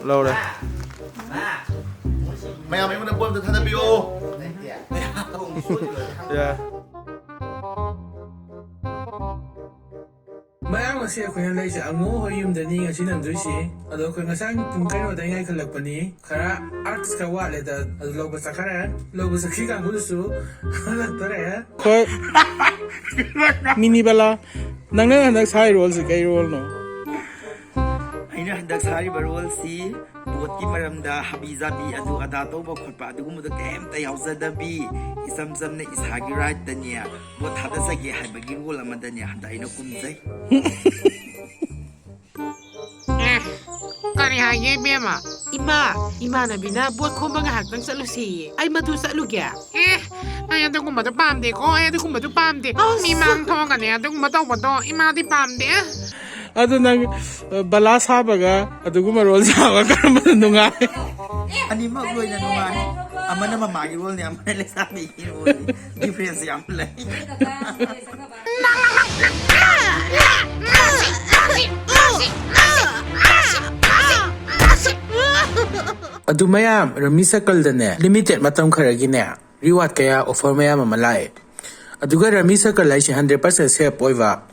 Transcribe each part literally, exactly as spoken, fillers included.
ꯂꯧꯔꯦ꯫ ꯃꯌꯥꯝ ꯑꯩꯉꯣꯟꯗ ꯄꯣꯠ ꯑꯝꯇ ꯊꯥꯗꯕꯤꯌꯣ꯫ ꯌꯥ꯫ ꯃꯌꯥꯝ, ꯉꯁꯤ ꯑꯩꯈꯣꯏꯅ ꯂꯩꯁꯦ ꯑꯉꯣ ꯍꯣꯏ ꯌꯨꯝꯗꯅꯤ ꯉꯁꯤ ꯅꯝꯗꯣꯏꯁꯤ꯫ ꯑꯗꯣ ꯑꯩꯈꯣꯏ ꯉꯁꯥꯏ ꯄꯨꯡ ꯀꯩꯅꯣꯗꯩ ꯉꯥꯏꯈꯠꯂꯛꯄꯅꯤ꯫ ꯈꯔ ꯑꯥꯔꯠꯁ ꯈꯔ ꯋꯥꯠꯂꯦꯗ, ꯑꯗꯨ ꯂꯧꯕ ꯆꯠꯈꯔꯦ꯫ ꯂꯧꯕ ꯆꯠꯈꯤ ꯀꯥꯡꯕꯨꯗꯨꯁꯨ ꯍꯜꯂꯛꯇꯔꯦ꯫ ꯍꯣꯏ꯫ ꯃꯤꯅꯤ ꯕꯂꯥ, ꯅꯪꯅ ꯍꯟꯗꯛ ꯁꯥꯔꯤ ꯔꯣꯜꯁꯤ ꯀꯩ ꯔꯣꯜꯅꯣ? ꯑꯩꯅ ꯍꯟꯗꯛ ꯁꯥꯔꯤꯕ ꯔꯣꯜꯁꯤ ꯚꯣꯠꯀꯤ ꯃꯔꯝꯗ ꯍꯥꯕꯤ ꯖꯥꯕꯤ ꯑꯗꯨ ꯑꯗꯥ ꯇꯧꯕ ꯈꯣꯠꯄ ꯑꯗꯨꯒꯨꯝꯕꯗꯣ ꯀꯩꯝꯇ ꯌꯥꯎꯖꯗꯕꯤ, ꯏꯆꯝ ꯆꯝꯅ ꯏꯁꯥꯒꯤ ꯔꯥꯏꯠꯇꯅꯦ ꯚꯣꯠ ꯊꯥꯗꯖꯒꯦ ꯍꯥꯏꯕꯒꯤ ꯔꯣꯜ ꯑꯃꯗꯅꯦ ꯍꯟꯗꯛ ꯑꯩꯅ ꯀꯨꯝꯖꯩ꯫ ꯑꯦ, ꯀꯔꯤ ꯍꯥꯏꯒꯦ, ꯏꯕꯦꯝꯃ? ꯏꯃꯥ, ꯏꯃꯥꯟꯅꯕꯤꯅ ꯕꯣꯠ ꯈꯣꯝꯕ ꯉꯥꯏꯍꯥꯛꯇꯪ ꯆꯠꯂꯨꯁꯤꯌꯦ꯫ ꯑꯩ ꯃꯗꯨ ꯆꯠꯂꯨꯒꯦ꯫ ꯑꯦ, ꯑꯩ ꯑꯗꯨꯒꯨꯝꯕꯗꯣ ꯄꯥꯝꯗꯦꯀꯣ, ꯑꯩ ꯑꯗꯨꯒꯨꯝꯕꯗꯣ ꯄꯥꯝꯗꯦ꯫ ꯑꯁ꯫ ꯃꯤ ꯃꯥꯡ ꯊꯣꯛꯑꯒꯅꯦ ꯑꯗꯨꯒꯨꯝꯕ ꯇꯧꯕꯗꯣ ꯏꯃꯥꯗꯤ ꯄꯥꯝꯗꯦ꯫ ꯑꯗꯨ ꯅꯪ, ꯑ, ꯕꯂꯥ ꯁꯥꯕꯒ ꯑꯗꯨꯒꯨꯝꯕ ꯔꯣꯜ ꯁꯥꯕ ꯀꯔꯝꯕꯅ ꯅꯨꯡꯉꯥꯏ? ꯑꯅꯤꯃꯛ ꯂꯣꯏꯅ ꯅꯨꯡꯉꯥꯏ꯫ ꯑꯃꯅ ꯃꯃꯥꯒꯤ ꯔꯣꯜꯅꯤ, ꯑꯃꯅ ꯂꯩꯁꯥꯕꯤꯒꯤ ꯔꯣꯜꯅꯤ꯫ ꯗꯤꯐ꯭ꯔꯦꯟꯁ ꯌꯥꯝ ꯂꯩ꯫ ꯑꯗꯨ ꯃꯌꯥꯝ, ꯔꯃꯤ ꯁꯔꯀꯜꯗꯅꯦ ꯂꯤꯃꯤꯇꯦꯠ ꯃꯇꯝ ꯈꯔꯒꯤꯅꯦ ꯔꯤꯋꯥꯔꯗ ꯀꯌꯥ, ꯑꯣꯐꯔ ꯃꯌꯥꯝ ꯑꯃ ꯂꯥꯛꯑꯦ꯫ ꯑꯗꯨꯒ ꯔꯃꯤ ꯁꯔꯀꯜ ꯍꯥꯏꯁꯦ ꯍꯟꯗ꯭ꯔꯦꯠ ꯄꯥꯔꯁꯦꯟ ꯁꯦꯐ ꯑꯣꯏꯕ,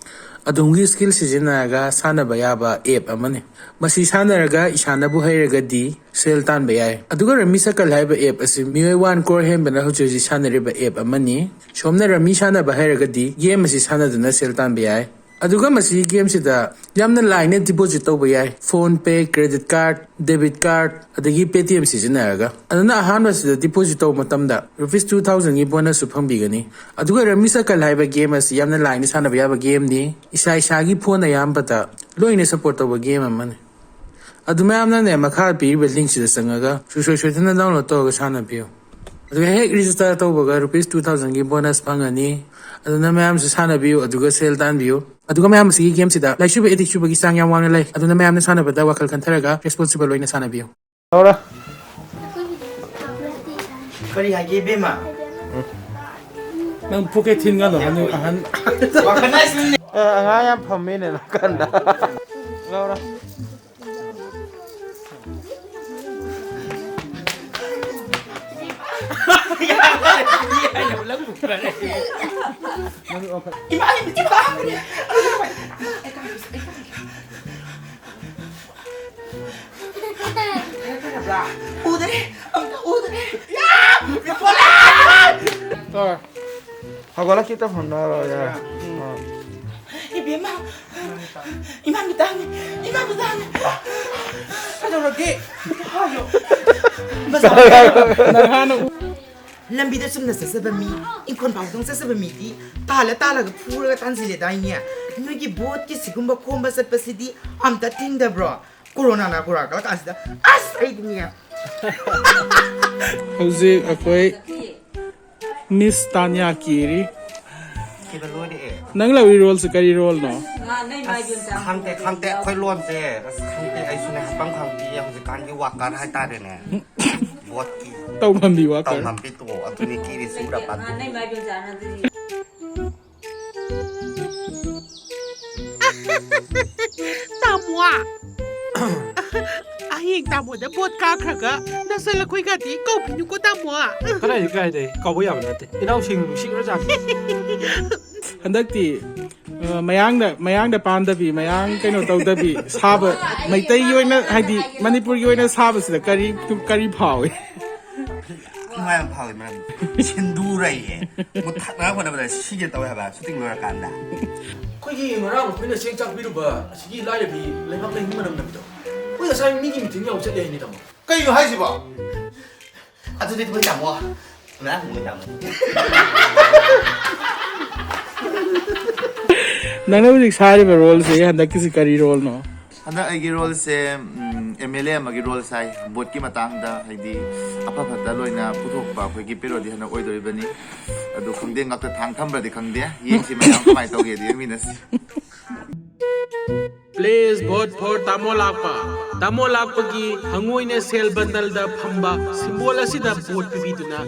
ꯑꯗꯣꯝꯒꯤ ꯁ꯭ꯀꯤꯜ ꯁꯤꯖꯤꯟꯅꯔꯒ ꯁꯥꯟꯅꯕ ꯌꯥꯕ ꯑꯦꯞ ꯑꯃꯅꯤ꯫ ꯃꯁꯤ ꯁꯥꯟꯅꯔꯒ ꯏꯁꯥꯅꯕꯨ ꯍꯩꯔꯒꯗꯤ ꯁꯦꯜ ꯇꯥꯟꯕ ꯌꯥꯏ꯫ ꯑꯗꯨꯒ ꯔꯃꯤ ꯁꯔꯀꯜ ꯍꯥꯏꯕ ꯑꯦꯞ ꯑꯁꯤ ꯃꯤꯑꯣꯏ ꯋꯥꯟ ꯀ꯭ꯔꯣꯔ ꯍꯦꯟꯕꯅ ꯍꯧꯖꯤꯛ ꯍꯧꯖꯤꯛ ꯁꯥꯟꯅꯔꯤꯕ ꯑꯦꯞ ꯑꯃꯅꯤ꯫ ꯁꯣꯝꯅ ꯔꯃꯤ ꯁꯥꯟꯅꯕ ꯍꯩꯔꯒꯗꯤ ꯒꯦꯝ ꯑꯁꯤ ꯁꯥꯟꯅꯗꯨꯅ ꯁꯦꯜ ꯇꯥꯟꯕ ꯌꯥꯏ꯫ ꯑꯗꯨꯒ ꯃꯁꯤꯒꯤ ꯒꯦꯝꯁꯤꯗ ꯌꯥꯝꯅ ꯂꯥꯏꯅ ꯗꯤꯄꯣꯖꯤꯠ ꯇꯧꯕ ꯌꯥꯏ, PhonePe, credit card, debit card, ꯑꯗꯒꯤ Paytm ꯁꯤꯖꯤꯟꯅꯔꯒ꯫ ꯑꯗꯨꯅ ꯑꯍꯥꯟꯕꯁꯤꯗ ꯗꯤꯄꯣꯖꯤꯠ ꯇꯧꯕ ꯃꯇꯝꯗ ꯔꯨꯄꯤꯁ ꯇꯨ ꯊꯥꯎꯖꯟꯒꯤ ꯕꯣꯅꯁꯁꯨ ꯐꯪꯕꯤꯒꯅꯤ꯫ ꯑꯗꯨꯒ ꯔꯃꯤ ꯁꯔꯀꯜ ꯍꯥꯏꯕ ꯒꯦꯝ ꯑꯁꯤ ꯌꯥꯝꯅ ꯂꯥꯏꯅ ꯁꯥꯟꯅꯕ ꯌꯥꯕ ꯒꯦꯝꯅꯤ꯫ ꯏꯁꯥ ꯏꯁꯥꯒꯤ ꯐꯣꯟ ꯑꯌꯥꯝꯕꯗ ꯂꯣꯏꯅ ꯁꯞꯄꯣꯔꯠ ꯇꯧꯕ ꯒꯦꯝ ꯑꯃꯅꯤ꯫ ꯑꯗꯨ ꯃꯌꯥꯝꯅꯅꯦ ꯃꯈꯥ ꯄꯤꯔꯤꯕ ꯂꯤꯡꯁꯤꯗ ꯆꯪꯉꯒ ꯁꯨꯡꯁꯣꯏ ꯁꯣꯏꯗꯅ ꯗꯥꯎꯟꯂꯣꯗ ꯇꯧꯔꯒ ꯁꯥꯟꯅꯕꯤꯌꯨ꯫ ꯑꯗꯨꯒ ꯍꯦꯛ ꯔꯦꯖꯤꯁꯇꯔ ꯇꯧꯕꯒ ꯔꯨꯄꯤꯁ ꯇꯨ ꯊꯥꯎꯖꯟꯒꯤ ꯕꯣꯅꯁ ꯐꯪꯒꯅꯤ꯫ ꯑꯗꯨꯅ ꯃꯌꯥꯝꯁꯨ ꯁꯥꯟꯅꯕꯤꯌꯨ, ꯑꯗꯨꯒ ꯁꯦꯜ ꯇꯥꯟꯕꯤꯌꯨ꯫ ꯑꯗꯨꯒ ꯃꯌꯥꯝ ꯑꯁꯤꯒꯤ ꯒꯦꯝꯁꯤꯗ ꯂꯥꯏꯆꯨꯕ ꯑꯦꯗꯤꯛ ꯆꯨꯕꯒꯤ ꯆꯥꯡ ꯌꯥꯝ ꯋꯥꯡꯅ ꯂꯩ꯫ ꯑꯗꯨꯅ ꯃꯌꯥꯝꯅ ꯁꯥꯟꯅꯕꯗ ꯋꯥꯈꯜ ꯈꯟꯊꯔꯒ ꯔꯦꯁꯄꯣꯟꯁꯤꯕꯜ ꯑꯣꯏꯅ ꯁꯥꯟꯅꯕꯤꯌꯨ꯫ ꯂꯧꯔ꯫ ꯀꯔꯤ ꯍꯥꯏꯒꯦ, ꯏꯕꯦꯝꯃ? ꯅꯪ ꯄꯣꯀꯦꯠ ꯊꯤꯟꯒꯅꯨ, ꯍꯅꯨ ꯑꯍꯟ꯫ ꯋꯥꯈꯜ ꯍꯥꯏꯁꯤꯅꯤ꯫ ꯑꯦ, ꯑꯉꯥꯡ ꯌꯥꯝ ꯐꯝꯃꯤꯅꯦ ꯅꯥꯀꯟꯗ꯫ ꯂꯧꯔ꯫ ꯏꯃꯥꯒꯤ ꯃꯤꯠꯁꯦ ꯇꯥꯡꯕꯅꯦ꯫ ꯎꯗꯔꯦ, ꯑꯝꯇ ꯎꯗꯔꯦ꯫ ꯌꯥ! ꯕꯤꯄꯣꯂꯥ! ꯍꯧꯒꯠꯂꯛꯈꯤꯇ ꯍꯣꯠꯅꯔꯣ, ꯌꯥꯔꯦ꯫ ꯎꯝ꯫ ꯏꯕꯦꯝꯃ, ꯏꯃꯥ ꯃꯤꯇꯥꯡꯅꯤ, ꯏꯃꯥ ꯃꯤꯇꯥꯡꯅꯤ꯫ ꯀꯩꯗꯧꯔꯒꯦ? ꯍꯥꯏꯌꯣ꯫ ꯕꯖꯥꯔ ꯅꯪ ꯍꯥꯟꯅ ꯎ- ꯂꯝꯕꯤꯗ ꯆꯨꯝꯅ ꯆꯠꯆꯕ ꯃꯤ, ꯏꯪꯈꯣꯜ ꯐꯥꯎꯗꯪ ꯆꯠꯆꯕ ꯃꯤꯗꯤ ꯇꯥꯜꯂ ꯇꯥꯜꯂꯒ ꯐꯨꯔꯒ ꯇꯥꯟꯁꯤꯜꯂꯦꯗꯥꯏꯅꯦ? ꯅꯣꯏꯒꯤ ꯚꯣꯠꯀꯤ ꯁꯤꯒꯨꯝꯕ ꯈꯣꯝꯕ ꯆꯠꯄꯁꯤꯗꯤ ꯑꯝꯇ ꯊꯤꯡꯗꯕ꯭ꯔꯣ? ꯀꯣꯔꯣꯅꯥꯅ ꯀꯣꯔꯣꯅꯥ ꯀꯜꯂ ꯀꯥꯟꯁꯤꯗ꯫ ꯑꯁ, ꯑꯩꯗꯤꯅꯦ꯫ ꯍꯧꯖꯤꯛ ꯑꯩꯈꯣꯏ ꯃꯤꯁ ꯇꯥꯅꯤꯌꯥ ꯀꯦꯔꯤ꯫ ꯀꯦꯕ ꯂꯣꯏꯔꯦ꯫ ꯅꯪ ꯂꯧꯔꯤ ꯔꯣꯜꯁꯦ ꯀꯔꯤ ꯔꯣꯜꯅꯣ? ꯈꯪꯗꯦ, ꯈꯪꯗꯦ, ꯑꯩꯈꯣꯏ ꯂꯣꯟꯁꯦ꯫ ꯑꯁ, ꯈꯪꯗꯦ, ꯑꯩꯁꯨꯅꯦ ꯍꯥꯏꯐꯝ ꯈꯪꯗꯦ꯫ ꯍꯧꯖꯤꯛꯀꯥꯟꯒꯤ ꯋꯥꯀꯔ ꯍꯥꯏꯇꯥꯔꯦꯅꯦ꯫ ꯚꯣꯠꯀꯤ ꯇꯧ ꯉꯝꯕꯤ ꯋꯥꯀꯔ꯫ ꯇꯧ ꯉꯝꯕꯤ ꯇꯣ, ꯑꯗꯨꯅꯤ ꯀꯤꯔꯤꯁꯤ ꯎꯔꯀꯥꯟꯗ꯫ ꯇꯥꯃꯣ꯫ ꯍꯌꯦꯡ ꯇꯥꯃꯣꯗ ꯚꯣꯠ ꯀꯥꯈ꯭ꯔꯒ ꯅꯆꯜ ꯑꯩꯈꯣꯏꯒꯗꯤ ꯀꯧꯕꯤꯅꯨꯀꯣ, ꯇꯥꯃꯣ꯫ ꯀꯗꯥꯏꯗꯩ, ꯀꯗꯥꯏꯗꯩ? ꯀꯧꯕ ꯌꯥꯕ ꯅꯠꯇꯦ꯫ ꯏꯅꯥꯎꯁꯤꯡ ꯅꯨꯡꯁꯤꯈ꯭ꯔꯖꯥꯠꯅꯤ꯫ ꯍꯟꯗꯛꯇꯤ, ꯑ, ꯃꯌꯥꯡꯗ, ꯃꯌꯥꯡꯗ ꯄꯥꯟꯗꯕꯤ, ꯃꯌꯥꯡ ꯀꯩꯅꯣ ꯇꯧꯗꯕꯤ ꯁꯥꯕ, ꯃꯩꯇꯩꯒꯤ ꯑꯣꯏꯅ, ꯍꯥꯏꯗꯤ, ꯃꯅꯤꯄꯨꯔꯒꯤ ꯑꯣꯏꯅ ꯁꯥꯕꯁꯤꯗ ꯀꯔꯤ, ꯀꯔꯤ ꯐꯥꯎꯏ? ꯅꯨꯡꯉꯥꯏꯕ ꯐꯥꯎꯏ, ꯃꯔꯝꯗꯤ ꯁꯤꯟꯗꯨꯔꯩꯌꯦ꯫ ꯃꯨꯊꯠꯅꯕ ꯍꯣꯠꯅꯕꯗ ꯁꯤꯒꯦ ꯇꯧꯋꯦ ꯍꯥꯏꯕ, ꯁꯨꯇꯤꯡ ꯂꯣꯏꯔꯀꯥꯟꯗ꯫ ꯑꯩꯈꯣꯏꯒꯤ ꯉꯔꯥꯡ ꯑꯩꯈꯣꯏꯅ ꯆꯦꯡ ꯆꯥꯛ ꯄꯤꯔꯨꯕ ꯑꯁꯤꯒꯤ ꯂꯥꯏꯔꯕꯤ ꯂꯩꯕꯥꯛ ꯂꯩꯍꯨꯝ ꯃꯅꯝ ꯅꯝꯕꯤꯗꯣ, ꯑꯩꯈꯣꯏ ꯉꯁꯥꯏ ꯃꯤꯒꯤ ꯃꯤꯇꯤꯡ ꯌꯥꯎ ꯆꯠꯂꯦ ꯍꯥꯏꯅꯦ, ꯇꯥꯃꯣ꯫ ꯀꯩꯅꯣ ꯍꯥꯏꯁꯤꯕꯣ? ꯑꯗꯨꯗꯤ ꯃꯣꯏ ꯇꯥꯃꯣ꯫ ꯃꯣꯏ ꯇꯥꯃꯣ꯫ ꯅꯪꯅ ꯍꯧꯖꯤꯛ ꯁꯥꯔꯤꯕ ꯔꯣꯜꯁꯦ ꯍꯟꯗꯛꯀꯤꯁꯤ ꯀꯔꯤ ꯔꯣꯜꯅꯣ? ꯍꯟꯗꯛ ꯑꯩꯒꯤ ꯔꯣꯜꯁꯦ, ꯎꯝ, ꯑꯦꯝ ꯑꯦꯜ ꯑꯦ ꯑꯃꯒꯤ ꯔꯣꯜ ꯁꯥꯏ꯫ ꯚꯣꯠꯀꯤ ꯃꯇꯥꯡꯗ, ꯍꯥꯏꯗꯤ, ꯑꯐ ꯐꯠꯇ ꯂꯣꯏꯅ ꯄꯨꯊꯣꯛꯄ ꯑꯩꯈꯣꯏꯒꯤ ꯄꯦꯔꯣꯗꯤ ꯍꯟꯗꯛ ꯑꯣꯏꯗꯣꯔꯤꯕꯅꯤ꯫ ꯑꯗꯨ ꯈꯪꯗꯦ, ꯉꯥꯛꯇ ꯊꯥꯡ ꯊꯝꯕ꯭ꯔꯗꯤ ꯈꯪꯗꯦ꯫ ꯌꯦꯡꯁꯤ ꯃꯌꯥꯝ ꯀꯃꯥꯏꯅ ꯇꯧꯒꯦꯗꯤ ꯌꯦꯡꯃꯤꯟꯅꯁꯤ꯫ Please vote for ꯇꯥꯃꯣ ꯂꯥꯛꯄ꯫ ꯇꯥꯃꯣ ꯂꯥꯛꯄꯒꯤ ꯍꯪꯉꯣꯏꯅ ꯁꯦꯜ ꯕꯟꯗꯜꯗ ꯐꯝꯕ ꯁꯤꯝꯕꯣꯜ ꯑꯁꯤꯗ ꯚꯣꯠ ꯄꯤꯕꯤꯗꯨꯅ꯫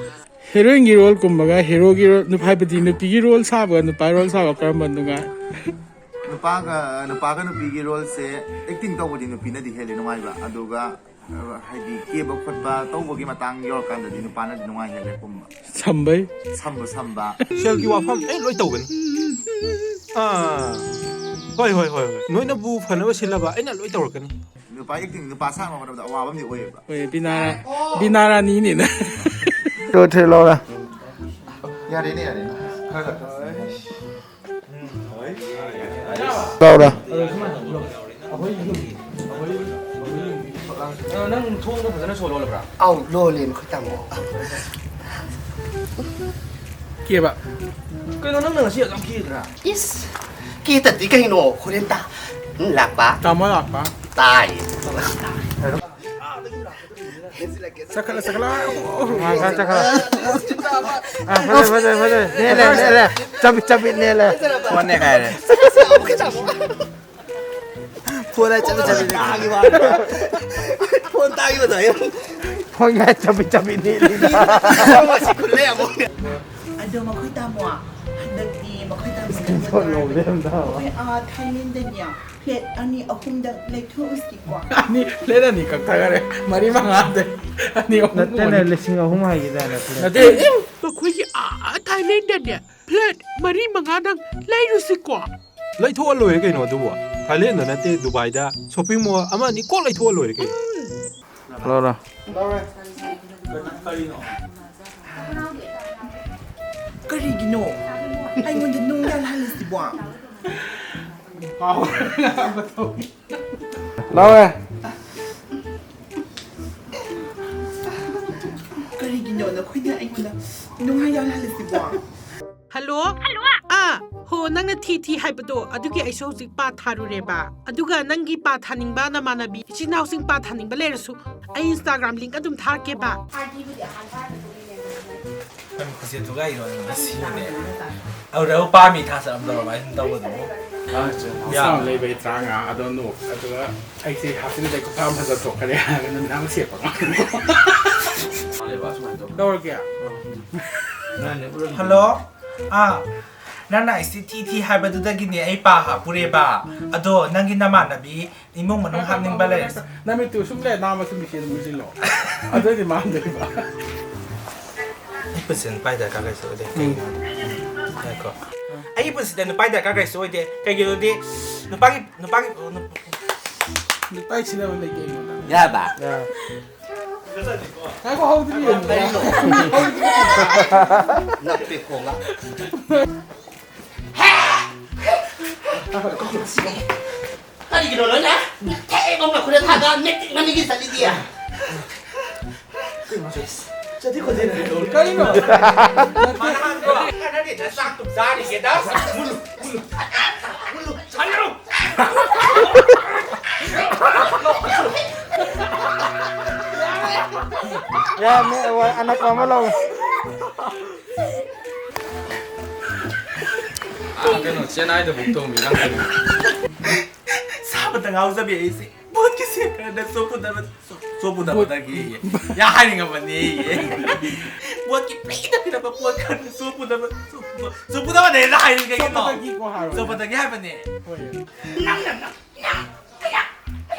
ꯍꯦꯔꯣꯏꯟꯒꯤ ꯔꯣꯜ ꯀꯨꯝꯕꯒ ꯍꯦꯔꯣꯒꯤ ꯔꯣꯜ, ꯅꯨꯞ-, ꯍꯥꯏꯕꯗꯤ ꯅꯨꯄꯤꯒꯤ ꯔꯣꯜ ꯁꯥꯕꯒ ꯅꯨꯄꯥꯒꯤ ꯔꯣꯜ ꯁꯥꯕ ꯀꯔꯝꯕ ꯅꯨꯡꯉꯥꯏ? ꯅꯨꯄꯥꯒ, ꯅꯨꯄꯥꯒ ꯅꯨꯄꯤꯒꯤ ꯔꯣꯜꯁꯦ, ꯑꯦꯛꯇꯤꯡ ꯇꯧꯕꯗꯤ ꯅꯨꯄꯤꯅꯗꯤ ꯍꯦꯜꯂꯤ ꯅꯨꯡꯉꯥꯏꯕ, ꯑꯗꯨꯒ ꯍꯥꯏꯗꯤ ꯀꯦꯕ ꯈꯣꯠꯄ ꯇꯧꯕꯒꯤ ꯃꯇꯥꯡ ꯌꯧꯔꯀꯥꯟꯗꯗꯤ ꯅꯨꯄꯥꯅꯗꯤ ꯅꯨꯡꯉꯥꯏ ꯍꯦꯜꯂꯦ ꯀꯨꯝꯕ꯫ ꯁꯝꯕꯩ꯫ ꯁꯝꯕ ꯁꯝꯕ꯫ ꯁꯦꯜꯒꯤ ꯋꯥꯐꯝ ꯑꯩ ꯂꯣꯏ ꯇꯧꯒꯅꯤ꯫ ꯑꯥ꯫ ꯍꯣꯏ, ꯍꯣꯏ, ꯍꯣꯏ, ꯍꯣꯏ꯫ ꯅꯣꯏꯅꯕꯨ ꯐꯅꯕ ꯁꯤꯜꯂꯕ ꯑꯩꯅ ꯂꯣꯏ ꯇꯧꯔꯛꯀꯅꯤ꯫ ꯅꯨꯄꯥ ꯑꯦꯛꯇꯤꯡ ꯅꯨꯄꯥ ꯁꯥꯡꯕ ꯍꯣꯠꯅꯕꯗ ꯑꯋꯥꯕ ꯑꯃꯗꯤ ꯑꯣꯏꯌꯦꯕ꯫ ꯍꯣꯏ, ꯕꯤꯅꯥ, ꯕꯤꯅꯥ ꯔꯥꯅꯤꯅꯤꯅ꯫ ꯂꯣꯏꯊꯣꯏ ꯂꯧꯔꯦ꯫ ꯌꯥꯔꯦꯅꯦ, ꯌꯥꯔꯦꯅꯦ꯫ ꯈꯔ ꯈꯔ꯫ ꯂꯧꯔꯦ꯫ ꯑ, ꯅꯪ ꯊꯣꯡꯗꯣ ꯐꯖꯅ ꯁꯣ ꯂꯣꯜꯂꯕ꯭ꯔꯥ? ꯑꯧ, ꯂꯣꯜꯂꯦ, ꯃꯈꯣꯏ ꯇꯥꯃꯣ꯫ ꯀꯦꯕ꯫ ꯀꯩꯅꯣ, ꯅꯪꯅ ꯉꯁꯤ ꯑꯗꯨꯝ ꯀꯦꯗ꯭ꯔꯥ? ꯏꯁ, ꯀꯦꯇꯗꯤ ꯀꯩꯅꯣ? ꯍꯣꯔꯦꯟ ꯇꯥ-, ꯎꯝ, ꯂꯥꯛꯄ꯫ ꯇꯥꯃꯣ ꯂꯥꯛꯄ꯫ ꯇꯥꯏ꯫ ꯆꯠꯈꯠꯂ, ꯆꯠꯈꯠꯂ꯫ ꯃꯥ ꯉꯁꯥꯏ ꯆꯠꯈꯠꯂ꯫ ꯑ, ꯐꯖꯩ, ꯐꯖꯩ, ꯐꯖꯩ꯫ ꯅꯦꯜꯂꯦ, ꯅꯦꯜꯂꯦ꯫ ꯆꯕꯤꯠ, ꯆꯕꯤꯠ ꯅꯦꯜꯂꯦ꯫ ꯐꯣꯟꯅꯦ ꯀꯥꯏꯔꯦ꯫ ꯐꯣꯟ ꯍꯥꯏ ꯆꯠꯂꯨ ꯆꯠꯂꯨ꯫ ꯐꯣꯟ ꯇꯥꯈꯤꯕꯗꯣ ꯑꯩ꯫ ꯐꯣꯟ ꯍꯥꯏ ꯆꯕꯤꯠ ꯆꯕꯤꯠ ꯅꯦꯠꯂꯤ꯫ ꯃꯁꯤ ꯈꯨꯜꯂꯦ ꯑꯃꯨꯛ꯫ ꯑꯗꯣ ꯃꯈꯣꯏ ꯇꯥꯃꯣ, ꯍꯟꯗꯛꯇꯤ ꯃꯈꯣꯏ ꯇꯥꯃꯣ ꯐꯣꯟ ꯂꯧꯗꯦ ꯑꯝꯇ ꯍꯥꯏꯕ꯫ ꯑꯩꯈꯣꯏ, ꯑꯥ, ꯊꯥꯏꯂꯦꯟꯗꯅꯦ ꯐ꯭ꯂꯦꯠ ꯑꯅꯤ ꯑꯍꯨꯝꯗ ꯂꯩꯊꯣꯛꯎꯁꯤꯀꯣ꯫ ꯑꯅꯤ, ꯐ꯭ꯂꯦꯠ ꯑꯅꯤ ꯀꯛꯊꯈꯔꯦ꯫ ꯃꯔꯤ ꯃꯉꯥꯗ ꯑꯅꯤ ꯑꯍꯨꯝ ꯅꯠꯇꯦꯅꯦ, ꯑꯣꯟ-, ꯂꯤꯁꯤꯡ ꯑꯍꯨꯝ ꯍꯥꯏꯈꯤꯗꯥꯏꯅꯦ ꯐ꯭ꯂꯦꯠ? ꯅꯠꯇꯦ꯫ ꯃꯈꯣꯏꯒꯤ, ꯑꯥ, ꯊꯥꯏꯂꯦꯟꯗꯅꯦ ꯐ꯭ꯂꯦꯠ ꯃꯔꯤ ꯃꯉꯥꯗꯪ ꯂꯩꯔꯨꯁꯤꯀꯣ꯫ ꯂꯩꯊꯣꯛꯑ ꯂꯣꯏꯔꯦ ꯀꯩꯅꯣ ꯑꯗꯨꯕꯨ꯫ ꯊꯥꯏꯂꯦꯟꯗ ꯅꯠꯇꯦ, ꯗꯨꯕꯥꯏꯗ shopping mall ꯑꯃ ꯑꯅꯤ ꯀꯣꯛ ꯂꯩꯊꯣꯛꯑ ꯂꯣꯏꯔꯦ ꯀꯩꯅꯣ꯫ Hello, hello. ꯀꯔꯤꯅꯣ? ꯀꯔꯤꯒꯤꯅꯣ? ꯑꯩꯉꯣꯟꯗ ꯅꯨꯡ ꯌꯥꯜꯍꯜꯂꯤꯁꯤꯕꯣ? ꯂꯥꯎꯋꯦ꯫ ꯀꯔꯤꯒꯤꯅꯣ ꯅꯈꯣꯏꯅ ꯑꯩꯉꯣꯟꯗ ꯅꯨꯡ ꯌꯥꯜꯍꯜꯂꯤꯁꯤꯕꯣ? ꯍꯜꯂꯣ? ꯍꯜꯂꯣ? ꯑꯥ, ꯍꯣ, ꯅꯪꯅ ꯊꯤ ꯊꯤ ꯍꯥꯏꯕꯗꯣ, ꯑꯗꯨꯒꯤ ꯑꯩꯁꯨ ꯍꯧꯖꯤꯛ ꯄꯥ ꯊꯥꯔꯨꯔꯦꯕ꯫ ꯑꯗꯨꯒ ꯅꯪꯒꯤ ꯄꯥ ꯊꯥꯅꯤꯡꯕ ꯅꯃꯥꯟꯅꯕꯤ, ꯏꯆꯤꯟ ꯏꯅꯥꯎꯁꯤꯡ ꯄꯥ ꯊꯥꯅꯤꯡꯕ ꯂꯩꯔꯁꯨ, ꯑꯩ Instagram link ꯑꯗꯨꯝ ꯊꯥꯔꯛꯀꯦꯕ꯫ ꯅꯪ ꯈꯨꯠꯁꯦ ꯊꯨꯒꯥꯏꯔꯣ, ꯅꯪ ꯁꯤꯅꯦ꯫ ꯑꯗꯨꯗ ꯑꯃꯨꯛ ꯄꯥꯝꯃꯤ ꯊꯥ ꯆꯠꯂꯝꯗꯧꯔꯕ ꯍꯥꯏꯅ ꯇꯧꯕꯗꯨꯕꯨ꯫ ꯌꯥ꯫ ꯂꯩꯕꯩ ꯇꯔꯥꯃꯉꯥ ꯑꯗꯣ ꯅꯣꯛ꯫ ꯑꯗꯨꯒ ꯑꯩꯁꯦ ꯍꯥꯞꯆꯤꯜꯂꯗꯤ ꯈꯨꯐꯥ ꯑꯃ ꯐꯖ ꯊꯣꯛꯀꯅꯤ ꯍꯥꯏꯔꯒ ꯅꯪ ꯅꯪ ꯁꯦꯠꯄ ꯉꯝꯃꯣꯏ꯫ ꯇꯧꯔꯒꯦ꯫ ꯍꯜꯂꯣ꯫ ꯑꯥ꯫ ꯅꯪꯅ ꯑꯩꯁꯤ ꯊꯤ ꯊꯤ ꯍꯥꯏꯕꯗꯨꯗꯒꯤꯅꯦ ꯑꯩ ꯄꯥ ꯍꯥꯞꯄꯨꯔꯦꯕ꯫ ꯑꯗꯣ ꯅꯪꯒꯤ ꯅꯃꯥꯟꯅꯕꯤ ꯏꯃꯨꯡ ꯃꯅꯨꯡ ꯍꯥꯞꯅꯤꯡꯕ ꯂꯩꯔꯁꯨ꯫ ꯅꯃꯤꯠꯇꯨ ꯁꯨꯝ ꯂꯩ ꯅꯥꯝꯃ ꯁꯨꯝ ꯃꯤꯁꯦ ꯑꯗꯨꯝ ꯃꯨꯁꯤꯜꯂꯣ꯫ ꯑꯗꯨꯑꯣꯏꯗꯤ ꯃꯥꯟꯗꯣꯏꯕ꯫ ꯑꯩ ꯄꯨꯟꯁꯤꯗ ꯅꯨꯄꯥꯒꯤ ꯗꯔꯀꯥꯔ ꯀꯩꯁꯨ ꯑꯣꯏꯗꯦ꯫ ꯎꯝ꯫ ꯀꯩꯒꯤꯅꯣ? ꯉꯥꯏꯈꯣ꯫ ꯑꯩꯒꯤ ꯄꯨꯟꯁꯤꯗ ꯅꯨꯄꯥꯒꯤ ꯗꯔꯀꯥꯔ ꯀꯩꯁꯨ ꯑꯣꯏꯗꯦ꯫ ꯀꯩꯒꯤꯅꯣꯗꯤ ꯅꯨꯄꯥꯒꯤ, ꯅꯨꯄꯥꯒꯤ, ꯅꯨ-, ꯅꯨꯄꯥꯒꯤ ꯁꯤꯟꯅꯕ ꯂꯩꯇꯦ ꯑꯩꯉꯣꯟꯗ꯫ ꯌꯥꯔꯕ? ꯌꯥꯔꯦ꯫ ꯉꯥꯏꯈꯣ, ꯍꯧꯗ꯭ꯔꯤꯌꯦ꯫ ꯅꯞꯄꯦ ꯈꯣꯡꯒ꯫ ꯀꯔꯤꯒꯤꯅꯣ ꯅꯣꯏꯅ ꯊꯦꯛ ꯑꯃ ꯈꯨꯗ ꯊꯥꯒ ꯃꯦꯇꯤꯛ ꯃꯃꯤꯒꯤ ꯆꯠꯂꯤꯗꯤ? ꯆꯠꯊꯤ ꯈꯣꯠꯊꯤ ꯀꯔꯤꯅꯣ? ꯀꯥꯟꯅꯗꯦꯗ ꯆꯥꯛꯇꯨ ꯆꯥꯔꯤꯒꯦꯗ꯫ ꯃꯨꯜꯂꯨ, ꯃꯨꯜꯂꯨ, ꯃꯨꯜꯂꯨ, ꯁꯥꯟꯅꯔꯨ꯫ ꯌꯥꯔꯦ, ꯑꯅꯛꯄ ꯑꯃ ꯂꯧ꯫ ꯑꯥ, ꯀꯩꯅꯣ, ꯆꯦꯟꯅꯥꯏꯗ ꯕꯨꯛ ꯇꯧꯃꯤ ꯅꯪ ꯀꯩꯅꯣ? ꯁꯥꯕꯗ ꯉꯥꯎꯖꯕꯤ ꯑꯩꯁꯦ꯫ ꯕꯣꯠꯀꯤ ꯁꯦꯀꯔꯗ ꯆꯣꯞꯄꯨꯗꯕ, ꯆꯣꯞ-, ꯆꯣꯞꯄꯨꯗꯕꯗꯒꯤ ꯌꯥ ꯍꯥꯏꯅꯤꯡꯉꯕꯅꯤ꯫ ꯕꯣꯠꯀꯤ ꯐ꯭ꯔꯤꯗ ꯄꯤꯔꯛꯄ ꯄꯣꯠ ꯈꯔꯗ ꯆꯣꯞꯄꯨꯗꯕ, ꯆꯣꯞꯄꯨ-, ꯆꯣꯞꯄꯨꯗꯕꯅꯦꯅ ꯍꯥꯏꯔꯤ ꯀꯩꯒꯤꯅꯣ? ꯆꯣꯞꯄꯗꯒꯤꯀꯣ ꯍꯥꯏꯔꯣ꯫ ꯆꯣꯞꯄꯗꯒꯤ ꯍꯥꯏꯕꯅꯦ꯫ ꯍꯣꯏ꯫ ꯅꯪꯅ, ꯅꯪ, ꯅꯪ, ꯌꯥ,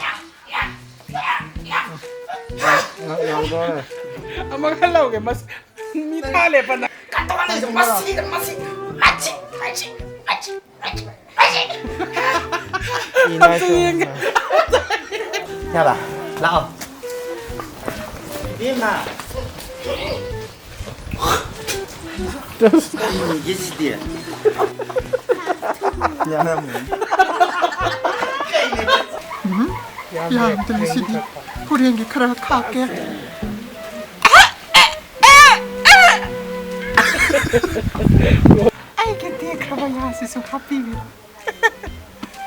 ꯌꯥ, ꯌꯥ, ꯌꯥ, ꯌꯥ꯫ ꯑꯃꯒ ꯂꯧꯒꯦ, ꯃꯁ-, ꯃꯤ ꯊꯥ ꯂꯦꯞꯄꯅ꯫ ꯀꯟꯊꯣꯛꯑꯅꯤ, ꯃꯁꯤ, ꯃꯁꯤ, ꯃꯁꯤ, ꯃꯁꯤ, ꯃꯁꯤ, ꯃꯁꯤ꯫ ꯑꯝꯇ ꯌꯦꯡꯒꯦ꯫ ꯌꯥꯔꯥ? ꯂꯥꯛꯑꯣ꯫ ꯏꯕꯦꯝꯃ꯫ ꯀꯩꯅꯣꯒꯤ ꯁꯤꯗꯤ? ꯌꯥꯔꯝꯃꯦ꯫ ꯎꯝ? ꯌꯥꯝꯗ꯭ꯔꯦ ꯁꯤꯗꯤ꯫ ꯍꯣꯔꯦꯟꯒꯤ ꯈꯔ ꯈꯥꯛꯀꯦ꯫ ꯑꯩꯒꯤ ꯇꯦꯛꯈ꯭ꯔꯕ ꯌꯥꯁꯤꯁꯨ ꯍꯥꯞꯄꯤꯌꯨ꯫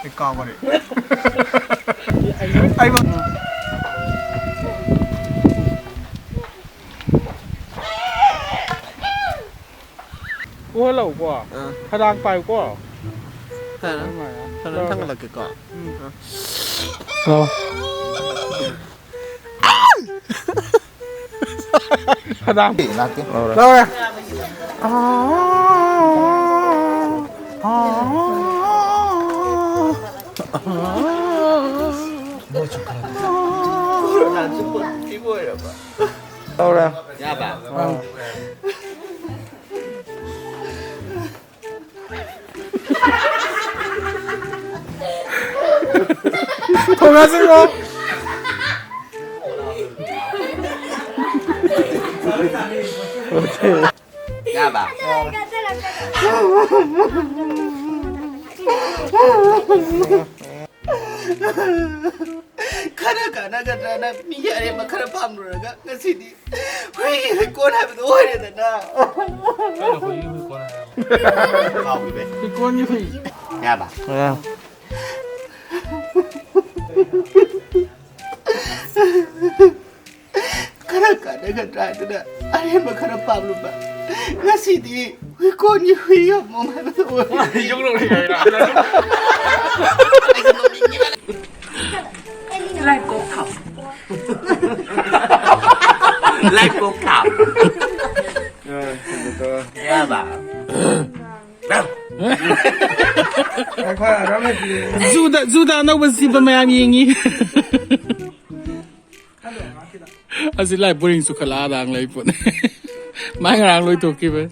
ꯑꯩ ꯀꯥꯎꯈꯔꯦ꯫ ꯑꯩ ꯋꯥ-, ꯎꯍꯜꯂꯛꯎꯀꯣ꯫ ꯑꯥ꯫ ꯈꯗꯥꯡ ꯄꯥꯏꯌꯨꯀꯣ꯫ ꯐꯔꯦ꯫ ꯑꯗꯨꯃꯥꯏꯅ ꯐꯔꯦ, ꯇꯧꯔꯒ꯫ ꯊꯥꯡꯒꯠꯂꯛꯀꯦꯀꯣ꯫ ꯎꯝ꯫ ꯑꯥ꯫ ꯂꯥꯛꯑꯣ꯫ ꯈꯗꯥꯡ꯫ ꯑꯦ, ꯂꯥꯛꯀꯦ꯫ ꯂꯧꯔꯦ꯫ ꯂꯧꯔꯦ꯫ ꯑꯥ꯫ ꯀꯣꯔꯣꯅꯥꯁꯨ ꯄꯣꯖꯤꯇꯤꯚ ꯑꯣꯏꯔꯕ꯫ ꯇꯧꯔꯦ꯫ ꯌꯥꯕ? ꯑꯥ꯫ ꯊꯣꯡ ꯍꯥꯡꯖꯤꯜꯂꯣ꯫ ꯌꯥꯕ? ꯈꯔ ꯀꯥꯟꯅꯒꯗ꯭ꯔꯅ ꯃꯤꯒꯤ ꯑꯔꯦꯝꯕ ꯈꯔ ꯄꯥꯝꯂꯨꯔꯒ ꯉꯁꯤꯗꯤ ꯍꯨꯏꯒꯤ ꯍꯨꯏꯀꯣꯟ ꯍꯥꯏꯕꯗꯣ ꯑꯣꯏꯔꯦꯗꯅ꯫ ꯀꯩꯅꯣ ꯍꯨꯏꯒꯤ ꯍꯨꯏꯀꯣꯟ ꯍꯥꯏꯕ? ꯀꯥꯎꯈꯤꯕꯩ꯫ ꯍꯨꯏꯀꯣꯟꯒꯤ ꯍꯨꯏ꯫ ꯌꯥꯕ? ꯑꯥ꯫ ꯈꯔ ꯀꯥꯟꯅꯒꯗ꯭ꯔꯥ ꯍꯥꯏꯗꯅ ꯑꯔꯦꯝꯕ ꯈꯔ ꯄꯥꯝꯂꯨꯕ꯫ ꯉꯁꯤꯗꯤ ꯍꯨꯏꯀꯣꯟꯒꯤ ꯍꯨꯏ ꯑꯃꯃꯝ ꯍꯥꯏꯕꯗꯣ ꯑꯣꯏꯔꯦ꯫ ꯌꯣꯛꯂꯛꯂꯦ ꯍꯥꯏꯔ꯫ ꯂꯥꯏꯀꯣꯛ ꯊꯥꯎ꯫ ꯂꯥꯏꯀꯣꯛ ꯊꯥꯎ꯫ ꯌꯥꯕ꯫ ꯖꯨꯗ, ꯖꯨꯗ ꯑꯅꯧꯕ ꯖꯤꯕ ꯃꯌꯥꯝ ꯌꯦꯡꯉꯤ꯫ ꯑꯁꯤ ꯂꯥꯏ ꯕꯣꯔꯤꯡ ꯆꯨꯈꯠꯂꯛꯑꯗꯥꯡ ꯂꯩ ꯄꯣꯠꯅꯤ꯫ ꯃꯥꯏ ꯉꯔꯥꯡ ꯂꯣꯏꯊꯣꯛꯈꯤꯕ꯫